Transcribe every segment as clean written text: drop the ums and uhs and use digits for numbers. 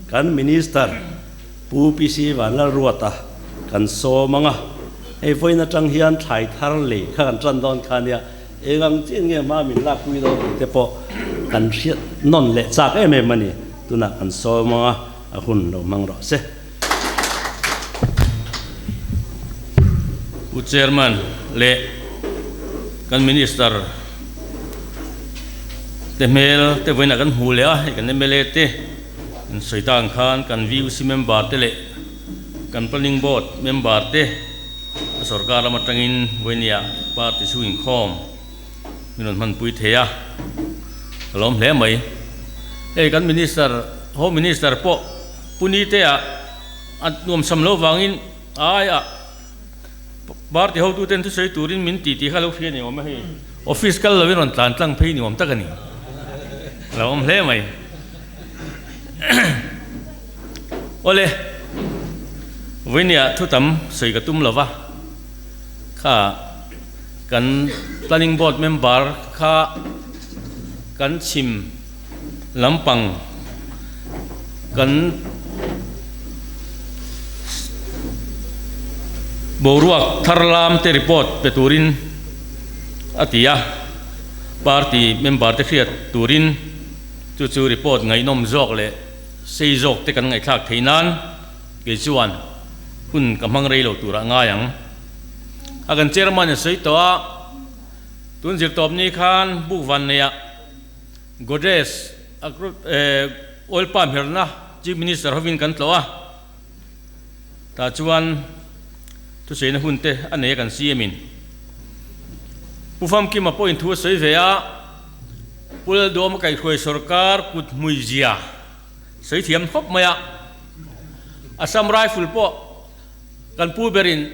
Kan Minister Pu PC Vanlalruata kan sawm ang a, hei vawiin atang hian thlai thar lei kha kan tan dawn kha nia, eng ang chian nge hma min lakpui dawn tih te pawh kan hriat nawn leh chak em em a ni. Tunah kan sawm ang a, a hun lo hmang rawh se. Pu Chairman leh kan Minister te hmel te vawiinah kan hmu leh a, hei kan mla te in sawi ta ang khan kan VUC member te leh kan Planning Board member te a sorkar lam atangin vawinia party chhung inkhawm min rawn hmanpui thei a, ka lawm hle mai. Hei kan Minister, Home Minister pawh Pu Nite-a a nuamsam lo vangin aia party hotuten thusawi turin min ti tih kha lo hria ni awm a hei. Office kal lovin rawn tlan tlang phei ni awm tak a ni. A lo awm hle mai. Awle, vawinia thu tam sawi ka tum lova, kha kan planning board member kha kan chhim lampang kan boruak thar lam te report pe turin a ti a, party member te hriat turin chu chu report ngaihnawm zawk leh sei zawk te kan ngaihthlak theih nan kei chuan hun ka hmang rei lo turah ngai ang. A kan chairman a sawi tawh a, tun zirtawp ni khan buk van neihah Godrej oil palm herna Chief Minister hovin kan tlawh a, tah chuan thusaina hun te a nei a kan CM in. Pu Famkima pawhin thu a sawi ve a, Pu Lalduama kaihhruai sorkar kut hmui zia sawi thiam khawp mai a, Assam Rifle pawh kan pu berin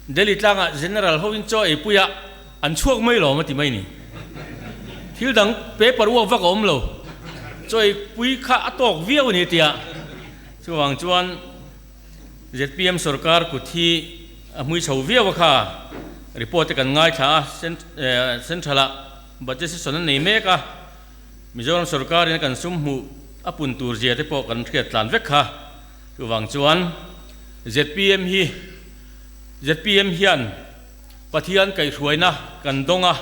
Delhi tlangah General hovin chaw eipui a, An chhuak mai lo a ti mai ni. Thil dang paper uak vak a awm lo. Chawi pui kha a tawk viau a ni tia. Chuvang chuan zpm sorkar kut hi a hmui chho viau a kha. Report te kan ngaithla a, central ah budget session an nei mek a. Mizoram sorkar in a kan sum hmuh a pun tur zia te pawh kan hriat tlan vek kha. Chuvang chuan zpm hi zpm hian Pathian kaihhruaina kan dawng a,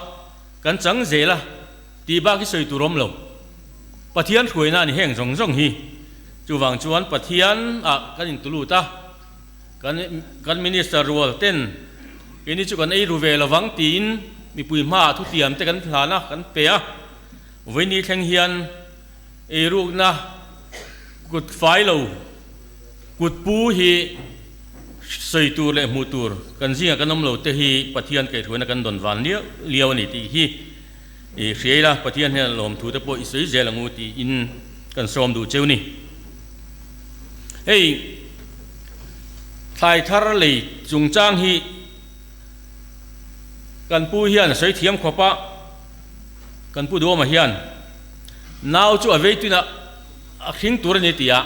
kan chang zel a tih bak hi sawi tur awm lo. Pathian hruaina a ni heng zawng zawng hi. Chuvang chuan Pathian ah kan intulut a, kan kan Minister rual ten keini chu kan ei ru ve lovang tiin mipui hmaah thutiam te kan hlan a, kan pe a. Vawiini thleng hian eirukna kut fai lo, Kut pu hi sawi tur leh hmuh tur kan zingah kan awm lo te hi Pathian kaihhruaina kan dawn van liau liau a ni tih hi i hria ila, Pathian hian lawmthu te pawh i sawi zel ang u tiin kan sawm duh cheu ni. Hei thlai thar lei chungchang hi kan pu hian a sawi thiam khawp a, kan pu Duhawma hian nau chu a vei tuinah a hring tur a ni tih a,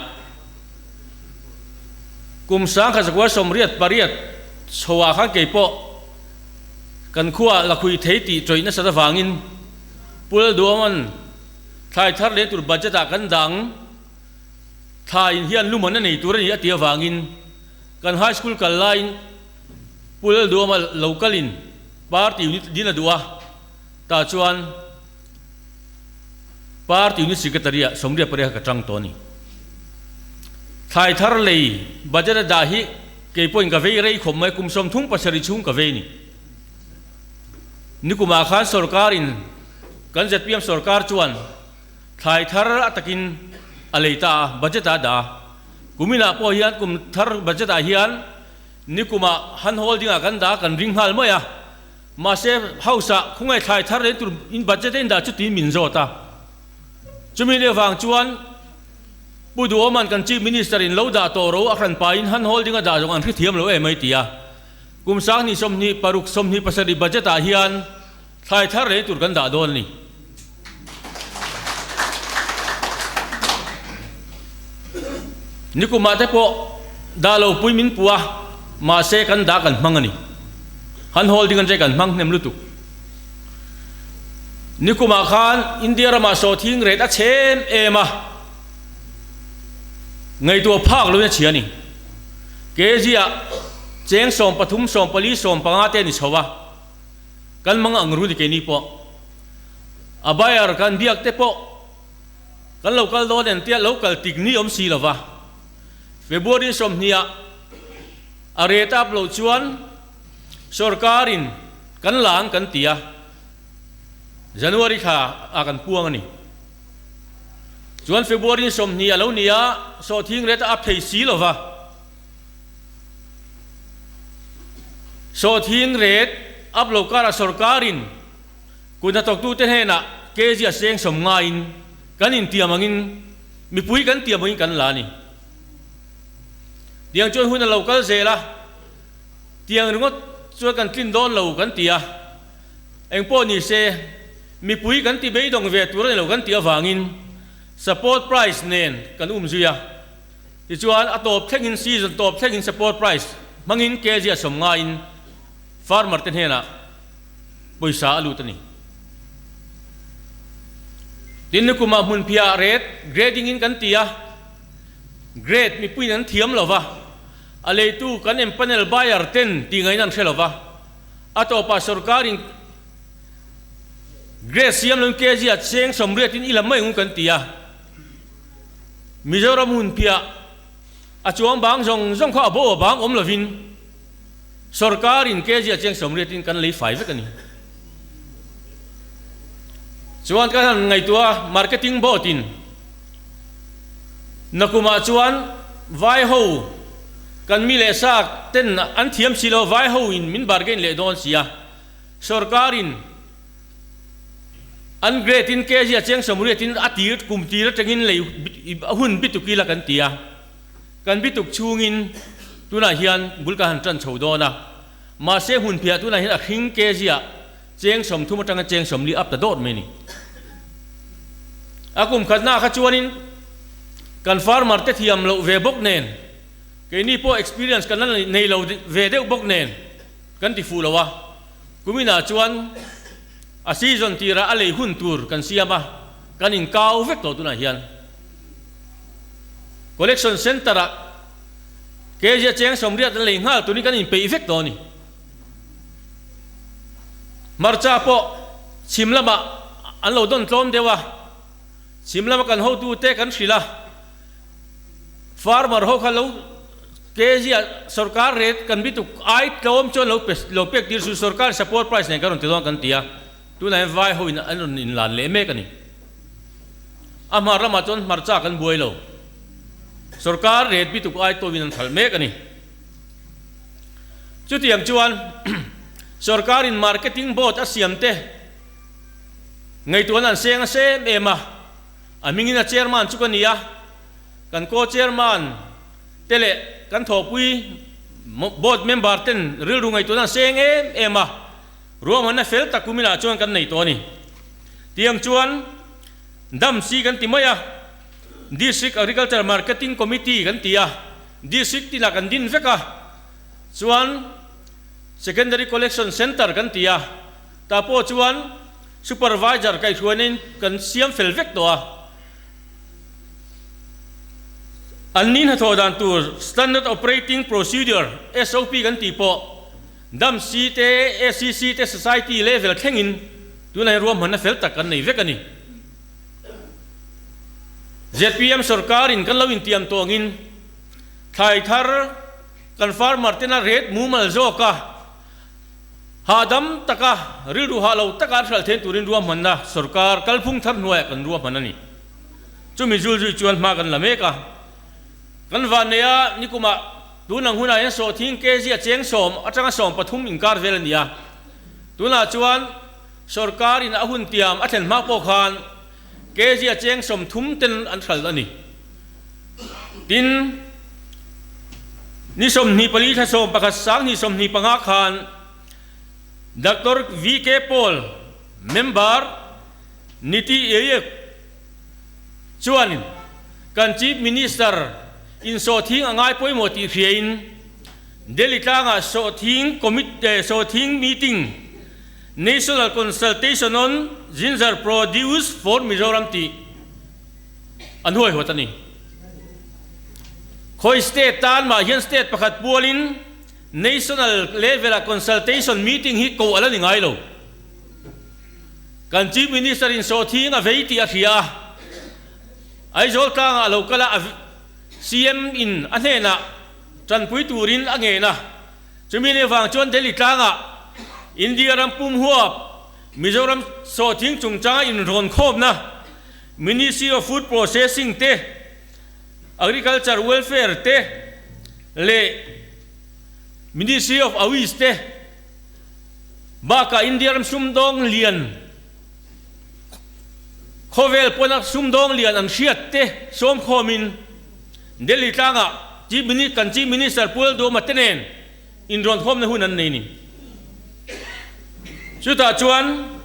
Kum 1988 chhoah khan kei pawh kan khuaah lakhui thei tih tawih nasat avangin Pu Lalduaman thlai thar leh tur budget ah kan dang thla in hian luman a nei tur a ni a tih avangin kan high school kal laiin Pu Lalduama local in party unit din a duh a, tah chuan Party unit secretary ah 88 kha ka tang tawh a ni. Thlai thar lei budget a dah hi kei pawhin ka vei rei khawp mai, kum 37 chhung ka vei a ni. Nikumah khan sorkar in kan zpm sorkar chuan thlai thar a takin a lei ta a, budget ah a dah a. Kuminah pawh hian kum thar budget ah hian nikumah hand holding ah kan dah a, kan ring nghal mai a. Mahse, House-ah khawngaih thlai thar leh tur in budget a indah chu tiin min zawt a. Chumi leh vang chuan Pu Duhawma'n kan Chief Minister in lo dah tawh ro a hran pahin hand holding a dah zawng an hrethiam lo em mai ti a. Kum 2026 27 budget-ah hian thlai thar leh tur kan dah dawn a ni. Nikumah te pawh dah lo pui min pu a, mahse kan dah kan hmang a ni. Han holding an che kan hmang hnem lutuk. Nikumah khan India ramah sawhthing ret a chhem em a. Ngaihtuah phak loin a chhia a ni. Kg-ah cheng 13, 14, 15 te a ni chho a, kan mang ang ru ni keini pawh. A buyer kan biak te pawh kan lo kal dawn en tia lo kal tik ni awm si lo va. February 20 ah a rate up loh chuan sorkarin kan la ang kan ti a, January thla ah kan puang a ni. Chuan February 20 a lo ni a, sawhthing rate a up thei si lo va. Sawhthing rate up lo karah sorkarin kut hnathawktute hnenah kg a seng sawm ngaiin kan intiam angin mipui kan tiam angin kan la a ni. Tiang chuan hun a lo kal zel a, tiang ringawt chuan kan tlin dawn lo kan ti a. Engpawh ni se, mipui kan ti beidawng ve tur a ni lo kan tih avangin support price nen kan um zui a. Tichuan, a tawp thlengin season tawp thlengin support price hmangin kg a sawm ngaiin farmer te hnenah pawisa a lut a ni. Tin, nikumah hmunphiah rate grading in kan ti a, grade mipuiin an thiam lo va, a leitu kan empanel buyer ten tih ngaihna an hre lo va. A tawpah sorkarin Grace siam loin kg a cheng 80 in i la mai ngun kan ti a. Mizoram hun piah a chuang bang zawng zawng kha a bo a bang awm lovin sorkarin kg a cheng 80 in kan lei fai vek a ni. Chuan kan han ngaihtuah a marketing board in nakumah chuan vai ho Kan mi leh sa ten an thiam si lo, vai ho in min bargain leh dawn si a, sorkar in an grade in kg a cheng 80 in a tir kum tir atangin lei hun bituk ila kan ti a, kan bituk chhungin tunah hian bul kan han tan chho dawn a, mahse hun phiah tunah hian a hring kg ah cheng 30 atanga cheng 40 up ta dawt mai a ni. A kum khatna kha chuanin kan farmer te thiam loh ve bawk nen, Keini pawh experience kan la nei lo ve deuh bawk nen kan ti fuh lo a, kuminah chuan a season tirah a lei hun tur kan siam a, kan inkau vek tawh tunah hian. Collection centre ah kg a cheng 80 an lei nghal turin kan inpeih vek tawh a ni. Hmarcha pawh chhim lamah an lo dawn tlawm deuh a, chhim lama kan hotute kan hrilh a, Farmer ho kha lo kg ah sorkar rate kan bituk ai tlawm chuan lo pe lo pek tir su sorkar support price nen kan rawn ti dawn kan ti a, tunah hian vai ho in an rawn inlan leh mek a ni. A hmar lamah chuan hmarcha kan buai lo, sorkar rate bituk ai tawin an hralh mek a ni. Chutiang chuan sorkar in marketing board a siam te ngaihtuahna an seng a sem em a, A hmingin a chairman chu ka ni a, kan co-chairman te leh kan thawhpui board member ten rilru ngaihtuahna an seng em em a, ruahmanna fel tak kuminah chuan kan nei tawh a ni. Tiang chuan DAMC kan ti mai a, District Agriculture Marketing Committee kan ti a, District tinah kan din vek a, chuan Secondary Collection Centre kan ti a, Tah pawh chuan supervisor kaihhruaina in kan siam fel vek tawh a, an ni hnathawh dan tur Standard Operating Procedure, SOP, kan tih pawh DAMC te, ACC te, Society level thlengin tunah hian ruahmanna fel tak kan nei vek a ni. Zpm sorkarin kan lo intiam tawh angin thlai thar kan farmer tena rate mumal zawka Hahdam taka, rilru hah lo taka an hralh thein turin ruahmanna sorkar kalphung thar hnuaiah kan ruahman a ni. Chumi zul zui chuan hma kan la mek a. Kan vanneia nikumah tun ang hunah hian sawhthing kg a cheng 10 atanga 13 inkar vel a ni a. Tunah chuan sorkarin a hun tiam a thlen hma pawh khan kg a cheng 30 ten an hralh a ni. Tin, ni 24 thla 11 2025 khan Doctor VK Paul, member, Niti Aayog chuan kan Chief Minister in sawhthing a ngai pawimawh tih hriain Delhi tlangah sawhthing committee sawhthing meeting National Consultation on Ginger Produce for Mizoram tih an huaihawt a ni. Khawi state tan mah hian state pakhat pualin national level-ah consultation meeting hi koh a la ni ngai lo. Kan Chief Minister in sawhthing a vei tih a hria a, Aizawl tlangah a lo kal a, CM in a hnenah tanpui turin a ngen a. Chumi ni avang chuan Delhi tlangah India ram pum huap Mizoram sawhthing chungchanga inrawnkhawmna Ministry of Food Processing te, Agriculture Welfare te leh Ministry of Awis te bakah India ram sumdawng lian khawvel pawna sumdawng lian an hriat te sawmkhawmin Delhi tlangah Chief Minister kan Chief Minister Pu Lalduhoma te nen inrawnkhawmna hun an nei ni. Chutah chuan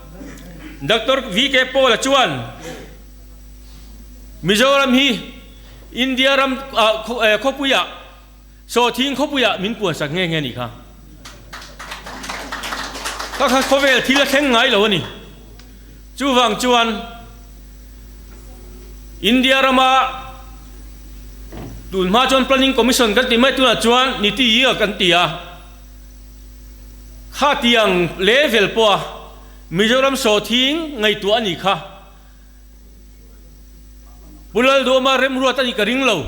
Doctor VK Paul-a chuan Mizoram hi India ram khawpuiah sawhthing khawpuiah min puansak nghe nghe a nih kha. Kha kha khawvel thil a thleng ngai lo a ni. Chuvang chuan India rama tun hma chuan Planning Commission kan ti mai tunah chuan Niti Aayog kan ti a. Khatiang level pawha Mizoram sawhthing ngaihtuah a nih kha. Pu Lalduhawma remruat a nih ka ring lo.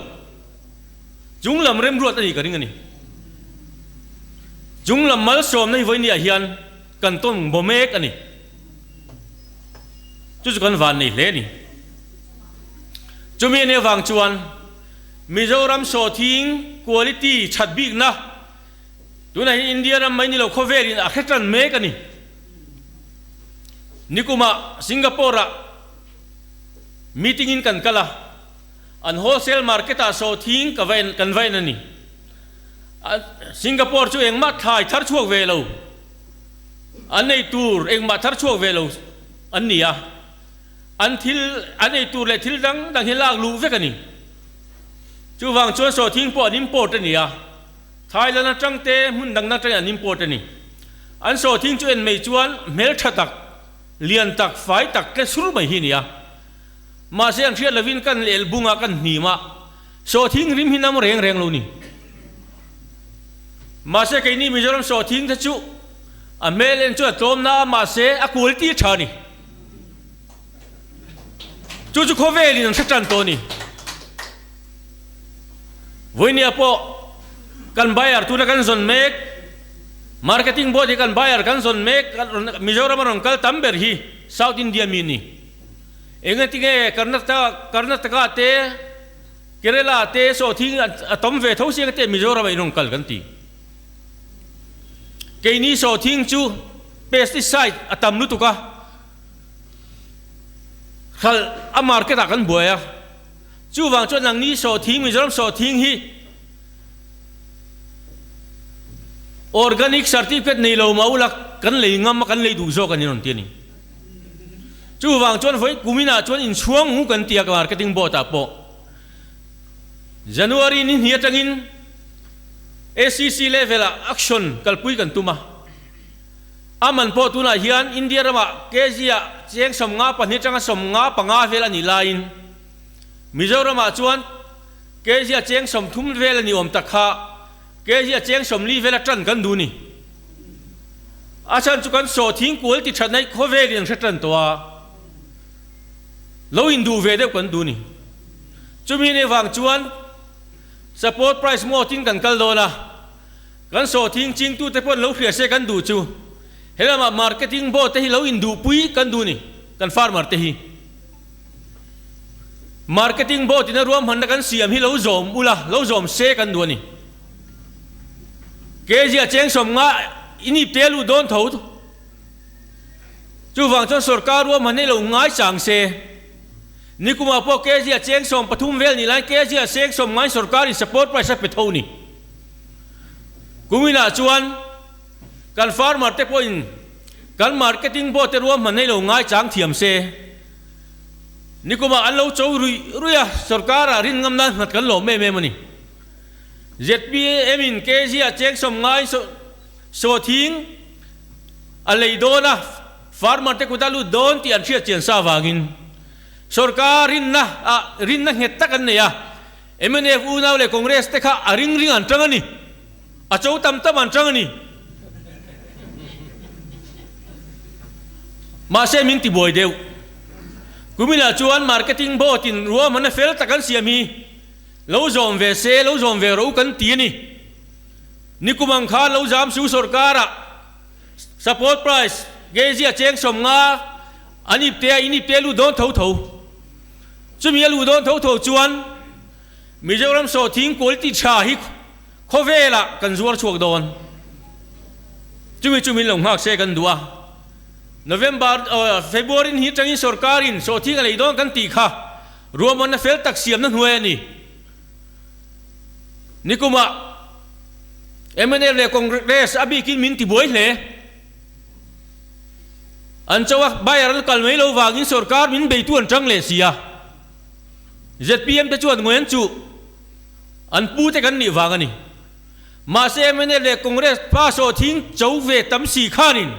Chung lam remruat a nih ka ring a ni. Chung lam malsawmna hi vawinia hian kan tawn baw mek a ni. Chu chu kan van nei hle a ni. Chumi ania vang chuan Mizoram sawhthing quality that bikna tunah hian India ram mai ni lo khawvelin a hre tan mek a ni. Nikumah Singapore-ah meeting in kan kal a, an wholesale market-ah sawhthing ka va en kan va en a ni. Singapore chu engmah thlai thar chhuak ve lo, an ei tur engmah thar chhuak ve lo an ni a, an thil an ei tur leh thil dang dang hi lak luh vek a ni. Chuvang chuan sawhthing pawh an import a ni a, Thailand atang te hmun dang dang atangin an import a ni. An sawhthing chu en mai chuan hmeltha tak, lian tak, fai tak tle sur mai hi a ni a. Mahse an hriat lovin kan lel bunga kan hnim a, sawhthing rim hi nam reng reng lo ni. Mahse keini Mizoram sawhthing te chu a hmel en chu a tlawm na a, mahse a quality tha a ni. Chu chu khawvelin an hre tan tawh a ni. Vawinia pawh kan buyer tuna kan zawn mek, marketing board hi kan buyer kan zawn mek, Mizoram a rawn kal tam ber hi South India mi a ni. Engatinge Karnataka Karnataka te Kerala te sawhthing a tam ve tho sia te Mizoram ah in rawn kal kan ti. Keini sawhthing chu pesticide a tam lutuk a, hralh a market ah kan buai a, chuvang chuan nangni sawhthing Mizoram sawhthing hi organic certificate nei lo mah ula kan lei ngam a kan lei duh zawk a ni rawn ti a ni. Chuvang chuan vawi kuminah chuan inchhuang ngu kan ti a marketing board ah pawh January ni hnih atangin ACC level ah action kalpui kan tum a, a man pawh tunah hian India ramah kg ah cheng 52 atanga 55 vel a nih laiin Mizoram ah chuan kg ah cheng 30 vel a ni awm tak kha kg ah cheng 40 vel a tan kan duh ni. A chhan chu kan sawhthing kual ti that naih khawvelin an hre tan tawh a, lo induh ve deuh kan duh ni. Chumi nei vang chuan support price mawtin kan kal dawn a, kan sawhthing chingtute pawh an lo hria se kan duh chu helamah marketing board te hi lo induhpui kan duh ni, kan farmer te hi. Marketing board ina ruahmanna kan siam hi lo zawm ula, lo zawm se kan duh a ni. Kg a cheng 50 i nip te a luh dawn tho. Chuvang chuan sorkar ruahman hi lo ngai chang se. Nikumah pawh kg a cheng 13 vel nih laiin kg a cheng 50 in sorkarin support price a pe tho ni. Kuminah chuan kan farmer te pawhin kan marketing board te ruahman hi lo ngai chang thiam se. Nikumah an lo cho ruih ruih a, sorkarah rin ngam nan nghat kan lawm em em a ni. Zpm in kg ah cheng 50 in sawhthing a lei dawn a, farmer te kut a lut dawn tih an hriat chian sa avangin sorkar rinna ah rinna nghet tak an nei a. Mnf unau leh Congress te kha a ring ring an tang a ni. A cho tam tam an tang a ni. Mahse min ti buai deuh. Kuminah chuan marketing board in ruahmanna fel tak an siam hi lo zawm ve se, lo zawm ve rawh u kan ti a ni. Nikum ang khan lo zam su sorkar ah support price kg a cheng 50 an ip te a in ip te a lut dawn tho tho. Chumi a luh dawn tho tho chuan Mizoram sawhthing quality tha hi khawvelah kan zuar chhuak dawn. Chumi chu min lo nghak se kan duh a. November, February ni atangin sorkarin sawhthing a lei dawn kan tih kha ruahmanna fel tak siamna hnuai a ni. Nikumah mnf leh Congress a bikin min tibuai hle. An cho a, buyer an kal mai lo vangin sorkar min beitu an tang leh si a. Zpm te chuan ngawi an chuh, an pu te kan nih vang a ni. Mahse mnf leh Congress pa sawhthing cho ve tam si khanin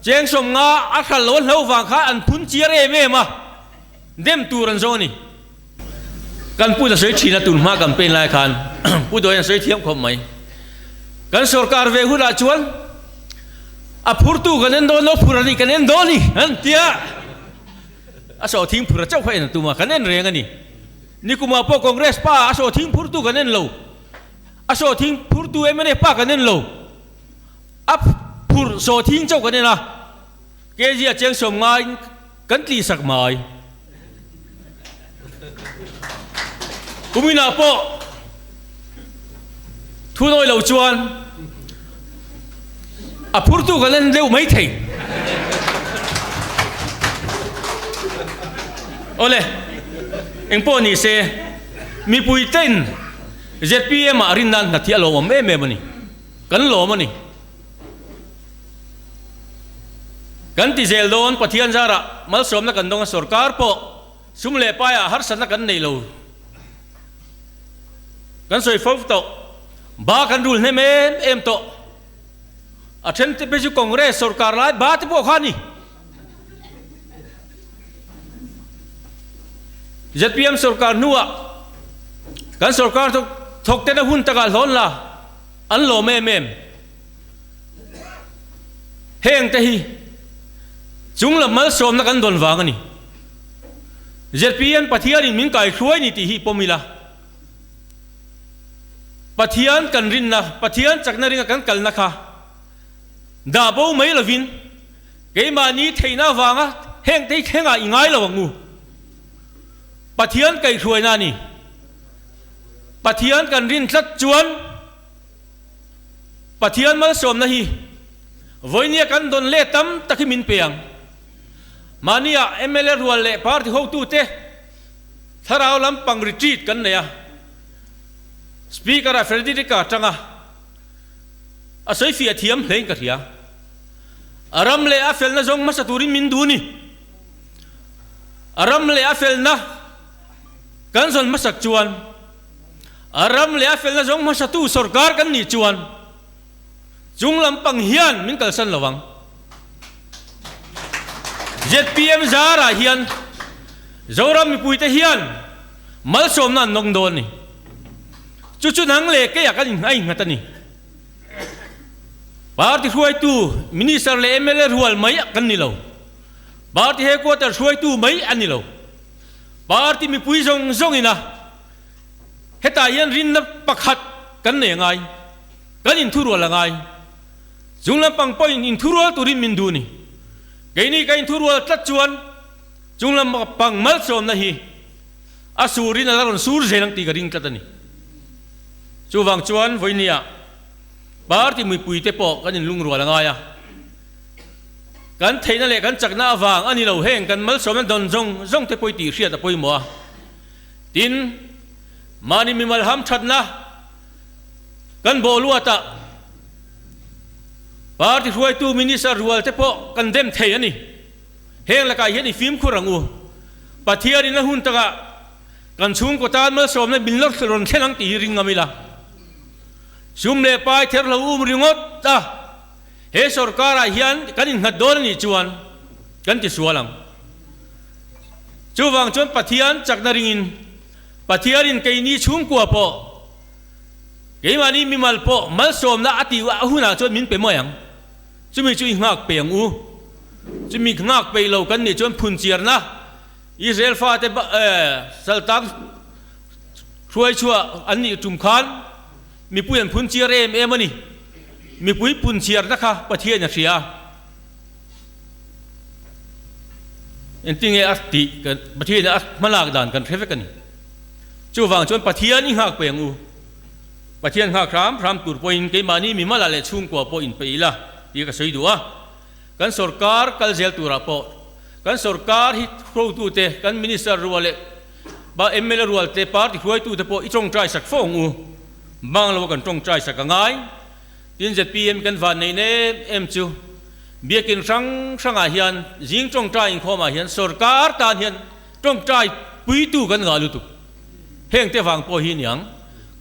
cheng 50 a hral lo a hlo vang kha an phun chiar em em a, dem tur an zawng a ni. Kan pu ta sawi thin a, tun hma campaign lai khan Pu Dawian sawi thiam khawp mai. Kan sorkar ve hunah chuan a phurtu kan en dawn lo, phur a nih kan en dawn ni an ti a. A sawhthing phur a chauh kha en a tum a, kan en reng a ni. Nikumah pawh Congress pa a sawhthing phurtu kan en lo, a sawhthing phurtu mnf pa kan en lo, a phur sawhthing chauh kan en a. Kg a cheng 50 in kan tih sak mai. Kuminah pawh thu nawi lo chuan a phurtu kan en deuh mai thei. Awle, engpawh ni se, mipui ten zpm ah rin nan hnathih a lawmawm em em a ni. Kan lawm a ni. Kan ti zel dawn, Pathian zarah malsawmna kan dawng a, sorkar pawh sum leh paiah harsatna kan nei lo. Kan sawi fo tawh, ba kan rul hnem em em tawh. A then te phei chu Congress sorkar lai ba te pawh kha a ni. Zpm sorkar hnuah kan sorkar thawk tena hun takah hlawn la an lawm em em. Heng te hi chung lam malsawmna kan dawn vang a ni. Zpm Pathianin min kaihruai ni tih hi pawm ila. Pathian kan rinna, Pathian chakna ringa kan kalna kha dah bo mai lovin keimahni theihna avanga heng te hi thlengah i ngai lo ang u. Pathian kaihruaina a ni. Pathian kan rin tlat chuan Pathian malsawmna hi vawinia kan dawn leh tam tak hi min pe ang. Mahnia mla rual leh party hotute thlarau lampang retreat kan nei a, Speaker-ah Frederick-a tanga a sawi fiah thiam hlein ka hria. A ram leh a felna zawng hmasa turin min duh ni. A ram leh a felna kan zawn hmasak chuan A ram leh a felna zawng hmasatu sorkar kan nih chuan chung lampang hian min kalsan lo ang. Zpm zarah hian Zoram mipuite hian malsawmna an nawng dawn a ni. Chu chu nang leh keiah kan a innghat a ni. Party hruaitu, Minister leh mla rual mai kan ni lo. Party headquarter hruaitu mai a ni lo. Party mipui zawng zawngin a hetah hian rinna pakhat kan nei a ngai, kan inthurual a ngai. Chung lampang pawhin inthurual turin min duh a ni. Keini ka inthurual tlat chuan chung lampang malsawmna hi a surin a la rawn sur zel ang tih ka ring tlat a ni. Chuvang chuan vawinia party mipuite pawh kan inlungrual a ngai a. Kan theihna leh kan chakna avang a ni lo, heng kan malsawmna dawn zawng zawng te pawi tih hriat a pawimawh a. Tin, mahni mimal hamthatna kan bawh luatah party hruaitu minister rual te pawh kan dem thei a ni. Heng lakah hian i fimkhur ang u. Pathianin a hun takah kan chhungkaw tan malsawmna min lo rawn thlen ang tih hi ring ngam ila. Sum leh pai ther lo um ringawt a. He sorkarah hian kan innghat dawn a nih chuan kan tisual ang. Chuvang chuan Pathian chakna ringin Pathianin keini chhungkua pawh, keimahni mimal pawh malsawmna a tih a hunah chuan min pe mai ang. Chumi chu i nghak pe ang u. Chumi nghak peih lo kan nih chuan phunchiarna Israel fate saltang hruai chhuah an nih tum khan mipui an phunchiar em em a ni. Mipui phunchiarna kha Pathian a hria. Engtinge a tih kan Pathian a hmalak dan kan hre vek a ni. Chuvang chuan Pathian i nghak pe ang u. Pathian nghak hram hram tur pawhin keimahni mimala leh chhungkua pawh inpeih ila tih ka sawi duh a. Kan sorkar kal zel turah pawh kan sorkar hi hrotute, kan minister rual leh mla rual te, party hruaitute pawh i tawngtai sak fo ang u. Bang lo a kan tawngtai sak a ngai. Tin zpm kan van neih nem em chu biakin hrang hrangah hian zing tawngtai inkhawmah hian sorkar tan hian tawngtai puitu kan ngah lutuk. Heng te vang pawh hi niang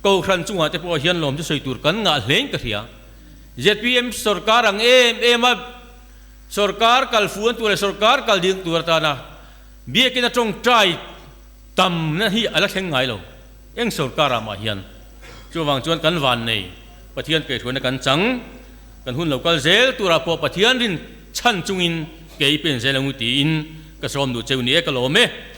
Kohhran chungah te pawh hian lawm chu sawi tur kan ngah hlein ka hria. Zpm sorkar ang em em a sorkar kal fuan tur leh sorkar kal ding tur atana biakin a tawngtai tamna hi a la thleng ngai lo. Eng sorkar ah mah hian chuvang chuan kan van nei Pathian keihruaina kan chang, kan hun lo kal zel turah pawh Pathian rin chhan chungin kei pen zel angu tiin ka sawm duh cheu ni e ka lawm e.